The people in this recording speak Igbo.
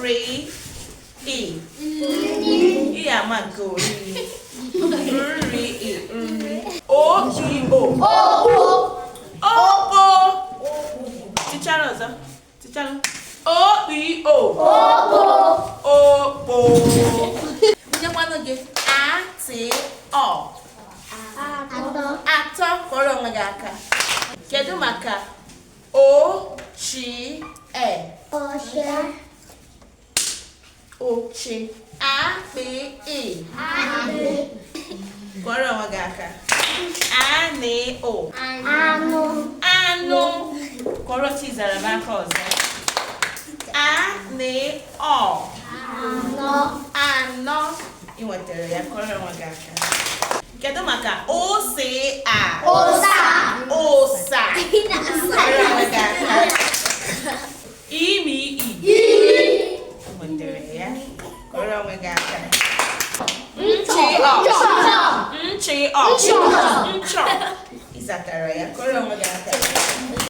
Ri. I. Ị ya ama nke oriri. Nri i nri. O I O. Okpo. Tichara ọzọ. Tichara. O I O. Okpo. Nyekwanụ gị A T Ọ. Atọ. Kụọrọ onwe gị aka. Kedu maka O chi E? Oche. A P I. Kụọrọ onwe gị aka. A N O. Anụ. Kụọrọ Chizaram aka ọzọ. A N Ọ. Anọ. Ị nwetara ya, kụọrọ onwe gị aka. Kedu maka O S A? Ụsa. Kụọrọ onwe gị aka. I M I. Ị nwetara ya, kụọrọ onwe gị aka. Nchi ọ. Nchi ọ. Nchọ. Ị zatara ya, kụọrọ onwe gị aka.